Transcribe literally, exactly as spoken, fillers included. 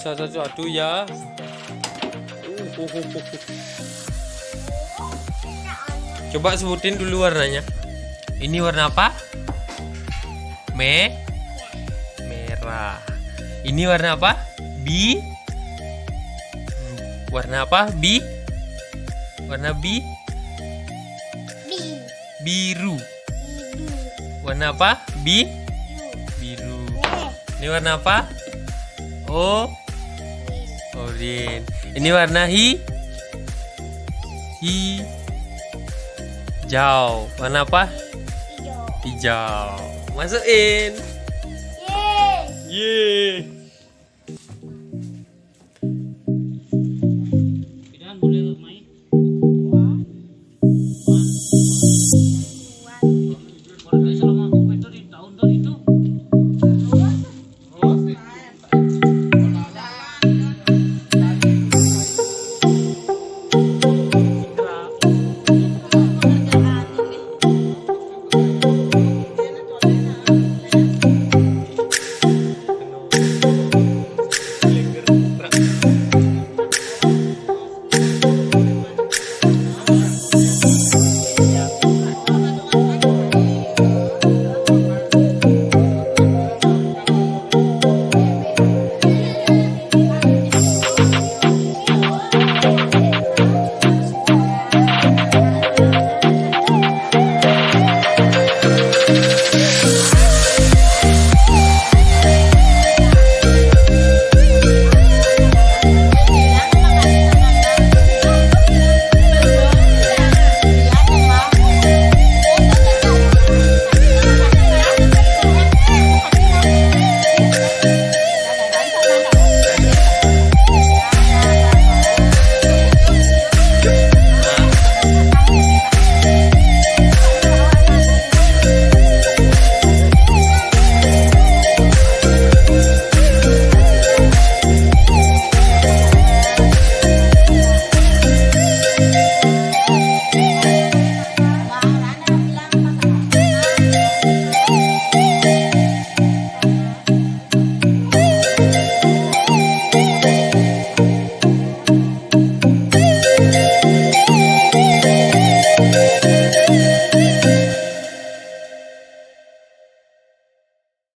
Satu-satu ya. Uh, uh, uh, uh, uh. Coba sebutin dulu warnanya. Ini warna apa? Me, merah. Ini warna apa? Bi. Warna apa? Bi. Warna bi. Bi. Biru. Biru. Warna apa? Bi. Biru. Biru. Merah. Ini warna apa? Oh, orange. Ini warna hi. Hijau. Warna apa? Hijau. Hijau. Masukin. Yeay. Yeay.